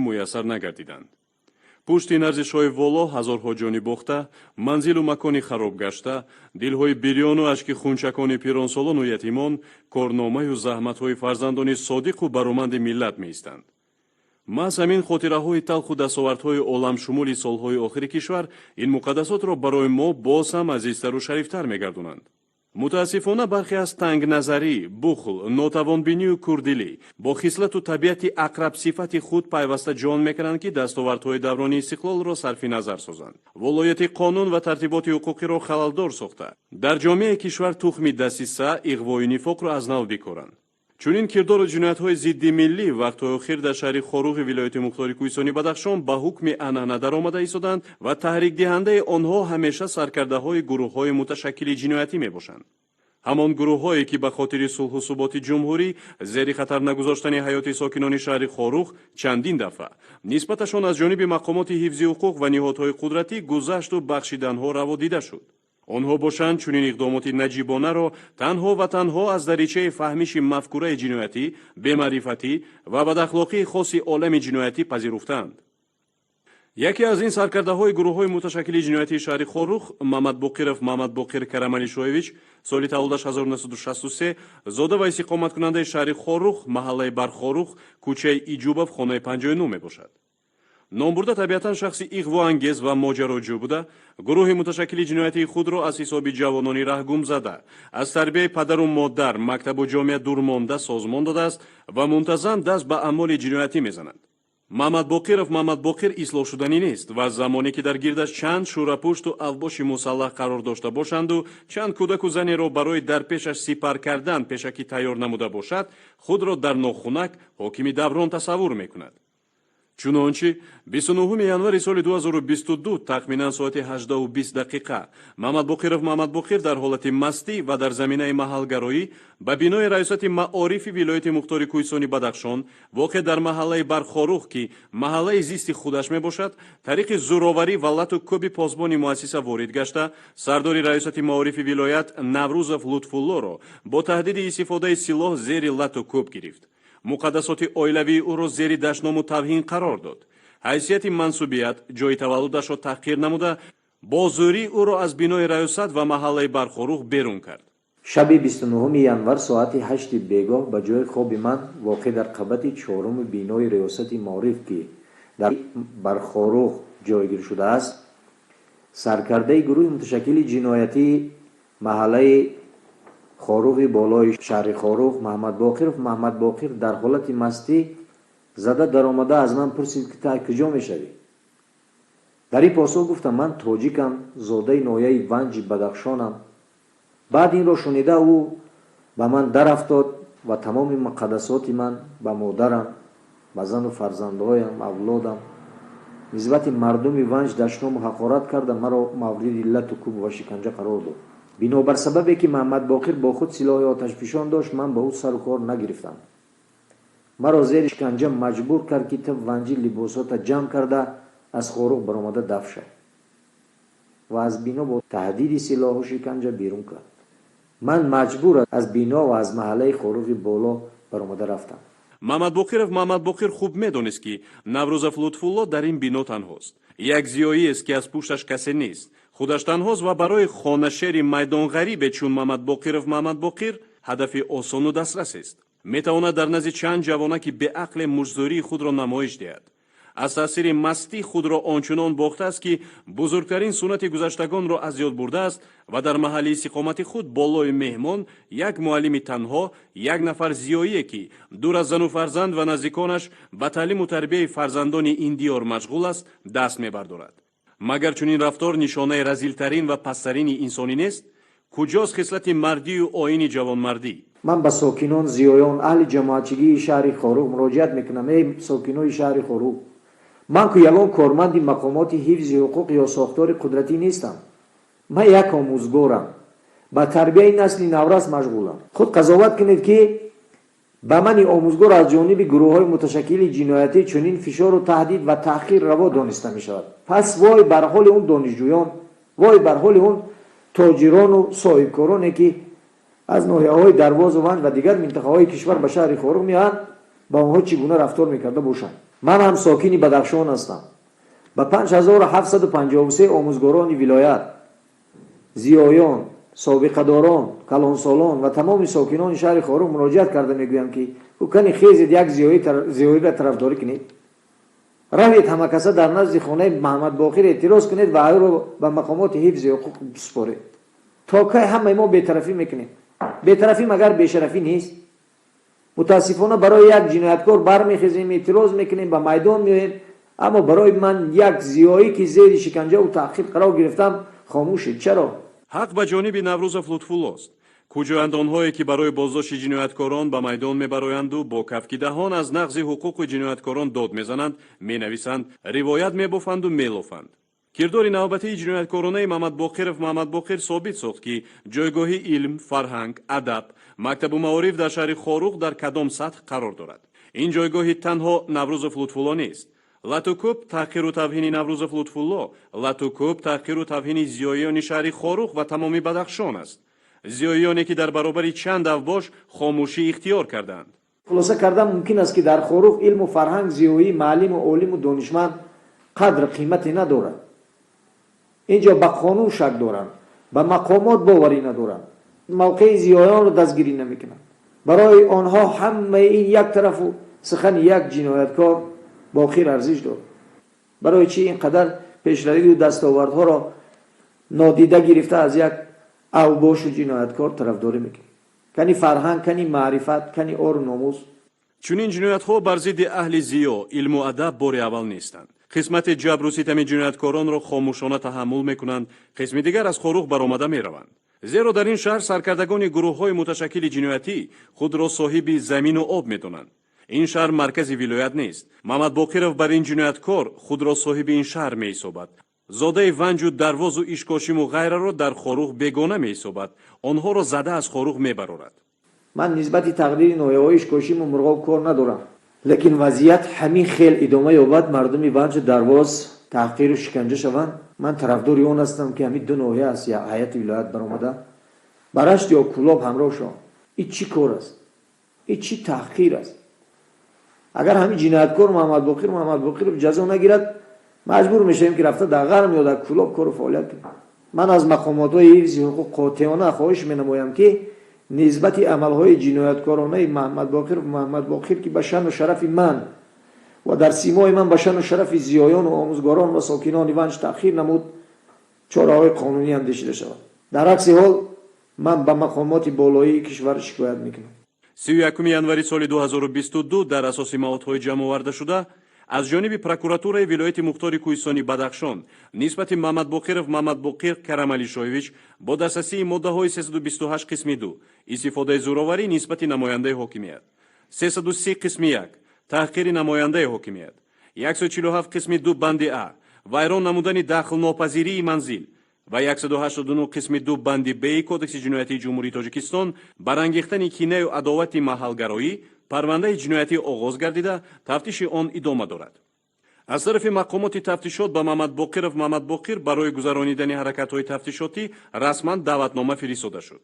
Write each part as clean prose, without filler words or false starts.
муяссар нагардиданд. Пушти ин арзишҳои воло ҳазорҳо ҷони бохта, манзилу макони хароб гашта, дилҳои бирёну ашки хунчакони пиронсолону ятимон, корномаю заҳматҳои фарзандони содиқу бароманди миллат меистанд. Маҳз ҳамин хотираҳои талху дастовардҳои оламшумули солҳои охири кишвар ин муқаддасотро барои мо боз ҳам азизтару шарифтар мегардонанд. Мутаассифона, бархе аз тангназарӣ, бухл, нотавонбинию курдилӣ бо хислату табиати ақрабсифати худ пайваста ҷон мекунанд, ки дастовардҳои даврони истиқлолро сарфи назар созанд, волояти қонун ва тартиботи ҳуқуқиро халалдор сохта, дар ҷомеаи кишвар тухми дасиса, иғвою нифоқро аз нав бикоранд. Чунин кирдору ҷиноятҳои зидди миллӣ вақтҳои охир дар шаҳри Хоруғи вилояти мухтори Кӯҳистони Бадахшон ба ҳукми анъана даромада истоданд ва таҳрикдиҳандаи онҳо ҳамеша саркардаҳои гурӯҳҳои муташаккили ҷиноятӣ мебошанд. Ҳамон гурӯҳҳое, ки ба хотири сулҳу суботи ҷумҳурӣ, зери хатар нагузоштани ҳаёти сокинони шаҳри Хоруғ чандин дафъа нисбаташон аз ҷониби мақомоти ҳифзи ҳуқуқ ва ниҳодҳои қудратӣ гузашту бахшиданҳо раво дида шуд. Онҳо бошанд, чунин иқдомоти наҷибонаро танҳо ва танҳо аз даричаи фаҳмиши мафкураи ҷиноятӣ, бемаърифатӣ ва бадахлоқии хоси олами ҷиноятӣ пазируфтаанд. Яке аз ин саркардаҳои гурӯҳҳои муташаккили ҷиноятии шаҳри Хоруғ Мамадбоқиров Мамадбоқир Карамалишоевич, соли таваллудаш 1963, зода ва истиқоматкунандаи шаҳри Хоруғ, маҳаллаи Бархоруғ, кӯчаи Иҷубов, хонаи 59 мебошад. Номбурда табиатан шахси иғвоангез ва моҷароҷӯ буда, гурӯҳи муташаккили ҷиноятии худро аз ҳисоби ҷавонони раҳгумзада, аз тарбияи падару модар, мактабу ҷомеа дурмонда созмон додааст ва мунтазам даст ба аъмоли ҷиноятӣ мезанад. Мамадбоқиров Мамадбоқир ислоҳшуданӣ нест ва замоне ки дар гирдаш чанд шӯрапушту авбоши мусаллаҳ қарор дошта бошанду чанд кӯдаку занеро барои дар пешаш сипар кардан пешакӣ тайёр намуда бошад, худро дар нохунак ҳокими даврон тасаввур мекунад. Чунончи, 29 январи соли 2022, тахминан соати 18:20 дақиқа, Мамадбоқиров Мамадбоқир дар ҳолати мастӣ ва дар заминаи маҳалгароӣ ба бинои раёсати маорифи вилояти мухтори Кӯҳистони Бадахшон, воқеъ дар маҳаллаи Бархорух, ки маҳаллаи зисти худаш мебошад, тариқи зӯроварӣ ва лату кӯби посбони муассиса ворид гашта, сардори раёсати маорифи вилоят Наврӯзов Лутфуллоро бо таҳдиди истифодаи силоҳ зери лату кӯб гирифт, муқаддасоти оилавии ӯро зери дашному тавҳин қарор дод, ҳайсияти мансубият, ҷои таваллудашро таҳқир намуда, бо зӯрӣ ӯро аз бинои раёсат ва маҳаллаи Бархорух берун кард. Шаби 29 январ соати 8-и бегоҳ ба ҷои хоби ман, воқеъ дар қабати чоруми бинои раёсати маориф, ки дар Бархорух ҷойгир шудааст, саркардаи гурӯҳи муташаккили ҷиноятии маҳаллаи Хоруғи болои шаҳри Хоруғ Маҳмадбоқиров Маҳмадбоқир дар ҳолати мастӣ зада даромада, аз ман пурсид, ки ту куҷо мешавӣ. Дар ин посух гуфтам: ман тоҷикам, зодаи ноҳияи Ванҷи Бадахшонам. Баъд инро шунида, ӯ ба ман дарафтод ва тамоми муқаддасоти ман, ба модарам, ба зану фарзандҳоям, авлодам, нисбати мардуми Ванҷ дашному ҳақорат карда, маро мавриди лату кӯб ва шиканҷа қарор дод. Бинобар сабабе ки Маҳмадбоқир бо худ силоҳи оташфишон дошт, ман ба ӯ сару кор нагирифтам. Маро зери шиканҷа маҷбур кард, ки ту ванҷи либосота ҷамъ карда, аз Хоруғ баромада даф шав, ва аз бино бо таҳдиди силоҳу шиканҷа берун кард. Ман маҷбур аз бино ва аз маҳаллаи Хоруғи боло баромада рафтам. Мамадбоқиров Мамадбоқир хуб медонист, ки Наврӯзов Лутфулло дар ин бино танҳост. Як зиёиест, ки аз пушташ касе нест, худаш танҳост ва барои хонашери майдонғарибе чун Мамадбоқиров Мамадбоқир ҳадафи осону дастрасест. Метавонад дар назди чанд ҷавонаки беақле муштзӯрии худро намоиш диҳад. Аз таъсири мастӣ худро ончунон бохтааст, ки бузургтарин суннати гузаштагонро аз ёд бурдааст ва дар маҳалли истиқомати худ болои меҳмон, як муаллими танҳо, як нафар зиёие, ки дур аз зану фарзанд ва наздиконаш ба таълиму тарбияи фарзандони ин диёр машғул аст, даст мебардорад. Магар чунин рафтор нишонаи разилтарин ва пасттарини инсонӣ нест? Куҷост хислати мардию оини ҷавонмардӣ? Ман ба сокинон, зиёён, аҳли ҷамоатчигии шаҳри Хоруғ муроҷиат мекунам. Эй сокинои шаҳри Хоруғ, ман ку ягон корманди мақомоти ҳифзи ҳуқуқ ё сохтори қудратӣ нестам. Ман як омӯзгорам, ба тарбияи насли наврас машғулам. Худ қазоват кунед, ки ба мани омӯзгор аз ҷониби гурӯҳҳои муташаккили ҷиноятӣ чунин фишору таҳдид ва таъхир раво дониста мешавад. Пас вой бар ҳоли он донишҷӯён, вой бар ҳоли он тоҷирону соҳибкороне, ки аз ноҳияҳои Дарвозу Ванҷ ва дигар минтақаҳои кишвар ба шаҳри Хоруғ меоянд. Ба онҳо чӣ гуна рафтор мекарда бошанд? Ман ҳам сокини Бадахшон ҳастам. Ба 5753 омӯзгорони вилоят, зиёён, собиқадорон, калонсолон ва тамоми сокинони шаҳри Хоруғ муроҷиат карда мегӯям, ки кани хезед, як зиёиро тарафдорӣ кунед. Равед, ҳамакаса дар назди хонаи Маҳмадбоқир эътироз кунед ва ӯро ба мақомоти ҳифзи ҳуқуқ супоред. То кай ҳамаи мо бетарафӣ мекунем? Бетарафӣ магар бешарафӣ нест? Мутаассифона, барои як ҷинояткор бармехезем, эътироз мекунем, ба майдон меоем, аммо барои ман, як зиёӣ, ки зери шиканҷаву таҳқир қарор гирифтам, хомӯшед. Чаро? Ҳақ ба ҷониби Наврӯзов Лутфуллост. Куҷоянд онҳое, ки барои боздошти ҷинояткорон ба майдон мебароянду бо кафки даҳон аз нақзи ҳуқуқи ҷинояткорон дод мезананд, менависанд, ривоят мебофанду мелофанд? Кирдори навбатии ҷинояткоронаи Мамадбоқиров Мамадбоқир собит сохт, ки ҷойгоҳи илм, фарҳанг, адаб, мактабу маориф дар шаҳри Хоруғ дар кадом сатҳ қарор дорад. Ин ҷойгоҳи танҳо Наврӯзов Лутфулло нест. Латукӯб, таҳқиру тавҳини Наврӯзов Лутфулло латукӯб, таҳқиру тавҳини зиёиёни шаҳри Хоруғ ва тамоми Бадахшон аст, зиёиёне ки дар баробари чанд авбош хомӯшӣ ихтиёр карданд. Хулоса кардан мумкин аст, ки дар Хоруғ илму фарҳанг, зиёӣ, маълиму олиму донишманд қадр қимате надорад. Ин ҷо ба қонун шак доранд, ба мақомот боварӣ надоранд, мавқеи зиёёнро дастгирӣ намекунанд. Барои онҳо ҳамаи ин як тарафу сухани як ҷинояткор Боқир арзиш дорад. Барои чӣ ин қадар пешравию дастовардҳоро нодида гирифта, аз як авбошу ҷинояткор тарафдорӣ мекунад? Кани фарҳанг, кани маърифат, кани ору номус? Чунин ҷиноятҳо бар зидди аҳли зиё, илму адаб бори аввал нестанд. Қисмати ҷабру ситами ҷинояткоронро хомӯшона таҳаммул мекунанд, қисми дигар аз Хоруғ баромада мераванд, зеро дар ин шаҳр саркардагони гурӯҳҳои муташаккили ҷиноятӣ худро соҳиби замину об медонанд. Ин шаҳр маркази вилоят нест. Мамадбоқиров бар ин ҷинояткор худро соҳиби ин шаҳр меҳисобад. Зодаи Ванҷу Дарвозу Ишкошиму ғайраро дар Хоруғ бегона меҳисобад, онҳоро зада аз Хоруғ мебарорад. Ман нисбати тақдири ноҳияҳои Ишкошиму Мурғоб кор надорам, лекин вазъият ҳамин хел идома ёбад, мардуми Ванҷу Дарвоз таҳқиру шиканҷа шаванд, ман тарафдори он ҳастам, ки ҳамин ду ноҳия аз ҳайати вилоят баромада, ба Рашт ё Кӯлоб ҳамроҳ шаванд. Ин чӣ кор аст? Ин чӣ таҳқир аст? Агар ҳамин ҷинояткор Муҳаммадбоқир Муҳаммадбоқиров ҷазо нагирад, маҷбур мешавем, ки рафта дар Ғарм ё дар Кӯлоб кору фаъолият кунем. Ман аз мақомотҳои ҳифзи ҳуқуқ қотеона хоҳиш менамоям, ки нисбати амалҳои ҷинояткоронаи Муҳаммадбоқир Муҳаммадбоқир, ки ба шаъну шарафи ман ва дар симои ман ба шаъну шарафи зиёёну омӯзгорон ва сокинони Ванҷ таъхир намуд, чораҳои қонунӣ андешида шавад. Дар акси ҳол ман ба мақомоти болоии кишвар шикоят мекунам. 31 январи соли 2022 дар асоси маводҳои ҷамъовардашуда аз ҷониби прокуратураи вилояти мухтори кӯҳистони Бадахшон нисбати Мамадбоқиров Мамадбоқир Карамалишоевич бо дастрасии моддаҳои 328 қисми 2, истифодаи зӯроварӣ нисбати намояндаи ҳокимият, 330 қисми 1, таҳқири намояндаи ҳокимият, 147 қисми 2 банди а, вайрон намудани дахлнопазирии манзил ва 189 қисми 2 банди б Кодекси ҷиноятии Ҷумҳурии Тоҷикистон, барангехтани кинаю адовати маҳалгароӣ, парвандаи ҷиноятӣ оғоз гардида, тафтиши он идома дорад. Аз тарафи мақомоти тафтишот ба Мамадбоқиров Мамадбоқир барои гузаронидани ҳаракатҳои тафтишотӣ расман даъватнома фиристода шуд,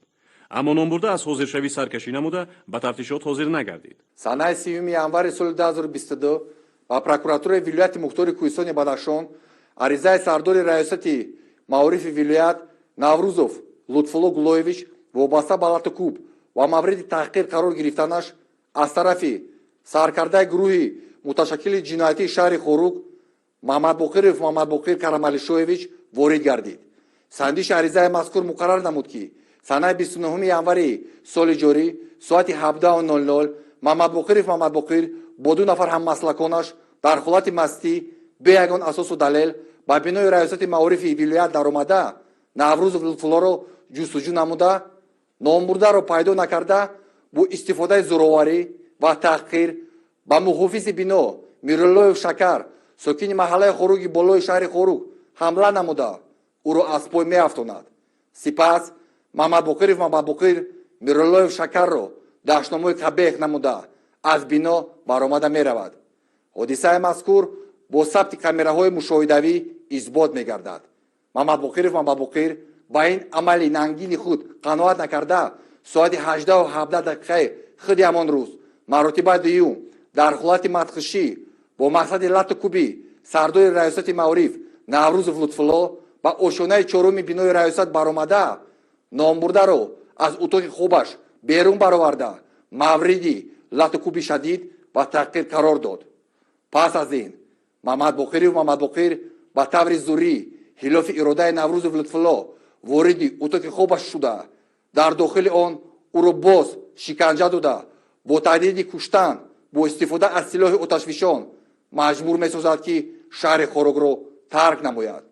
аммо номбурда аз ҳозиршавӣ саркашӣ намуда, ба тафтишот ҳозир нагардид. Санаи 30 январи соли 2022 ба прокуратураи вилояти мухтори кӯҳистони Бадахшон аризаи сардори раёсати маорифи вилоят Наврӯзов Лутфулло Гулоевич вобаста ба латукӯб ва мавриди таҳқир қарор гирифтанаш аз тарафи саркардаи гурӯҳи муташаккили ҷиноятии шаҳри Хоруг Маҳмадбоқиров Маҳмадбоқир Карамалишоевич ворид гардид. Санҷиши аризаи мазкур муқаррар намуд, ки санаи 29 январи соли ҷорӣ соати 17:00 Маҳмадбоқиров Маҳмадбоқир бо ду нафар ҳаммаслаконаш дар ҳолати мастӣ, бе ягон асосу далел ба бинои раёсати маорифи вилоят даромада, Наврӯзов Лутфуллоро ҷустуҷӯ намуда, номбурдаро пайдо накарда, бо истифодаи зӯроварӣ ва таҳқир ба муҳофизи бино Мируллоев Шакар, сокини маҳаллаи Хоруги болои шаҳри Хоруг, ҳамла намуда, ӯро аз пой меафтонад. Сипас Маҳмадбоқиров Маҳмадбоқир Мируллоев Шакарро дашномҳои қабеҳ намуда, аз бино баромада меравад. Ҳодисаи мазкур бо сабти камераҳои мушоҳидавӣ исбот мегардад. Маҳмадбоқиров Маҳмадбоқир ба ин амали нангини худ қаноат накарда, соати 18:17 дақиқаи худи ҳамон рӯз маротибаи дуюм Дар ҳолати мадхушӣ бо мақсади лату кӯби сардори раёсати маориф Наврӯзов Лутфулло ба ошёнаи чоруми бинои раёсат баромада, номбурдаро аз утоқи хобаш берун бароварда, мавриди лату кӯби шадид ва таҳқир қарор дод. Пас аз ин Мамадбоқиров Мамадбоқир ба таври зӯрӣ, хилофи иродаи Наврӯзов Лутфулло, вориди утоқи хобаш шуда, дар дохили он ӯро боз шиканҷа дода, бо таҳдиди куштан бо истифода аз силоҳи оташфишон маҷбур месозад, ки шаҳри Хоругро тарк намояд.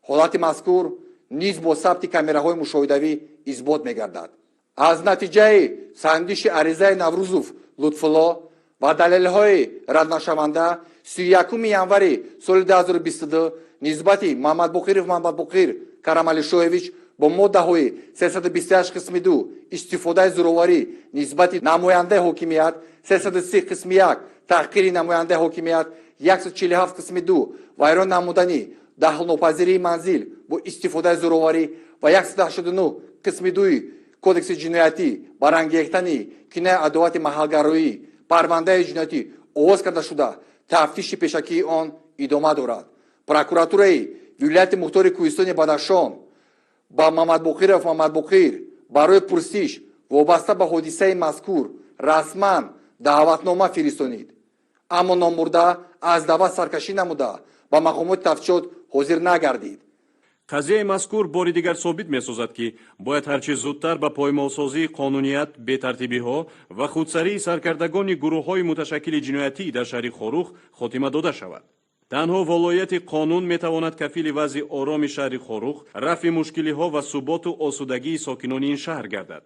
Ҳолати мазкур низ бо сабти камераҳои мушоҳидавӣ исбот мегардад. Аз натиҷаи санҷиши аризаи Наврӯзов Лутфулло ва далелҳои раднашаванда, 31 январи соли 2022 нисбати Мамадбоқиров Мамадбоқир Карамалишоевич бо моддаҳои 328 қисми 2, истифодаи зӯроварӣ нисбати намояндаи ҳокимият, 330 қисми 1, таҳқири намояндаи ҳокимият, 147 қисми 2, вайрон намудани дахлнопазирии манзил бо истифодаи зӯроварӣ ва 189 қисми 2 Кодекси ҷиноятӣ, барангехтани кинаи адовати маҳалгароӣ, парвандаи ҷиноятӣ оғоз карда шуда, тафтиши пешакии он идома дорад. Прокуратураи вилояти мухтори Кӯҳистони Бадахшон ба Мамадбоқиров Мамадбоқир барои пурсиш вобаста ба ҳодисаи мазкур расман даъватнома фиристонид, аммо номбурда аз даъват саркашӣ намуда, ба мақомоти тафтишот ҳозир нагардид. Қазияи мазкур бори дигар собит месозад, ки бояд ҳарчи зудтар ба поймолсозии қонуният, бетартибиҳо ва худсарии саркардагони гурӯҳҳои муташаккили ҷиноятӣ дар шаҳри Хоруғ хотима дода шавад. Танҳо волоияти қонун метавонад кафили вазъи ороми шаҳри Хоруғ, рафъи мушкилиҳо ва суботу осудагии сокинони ин шаҳр гардад.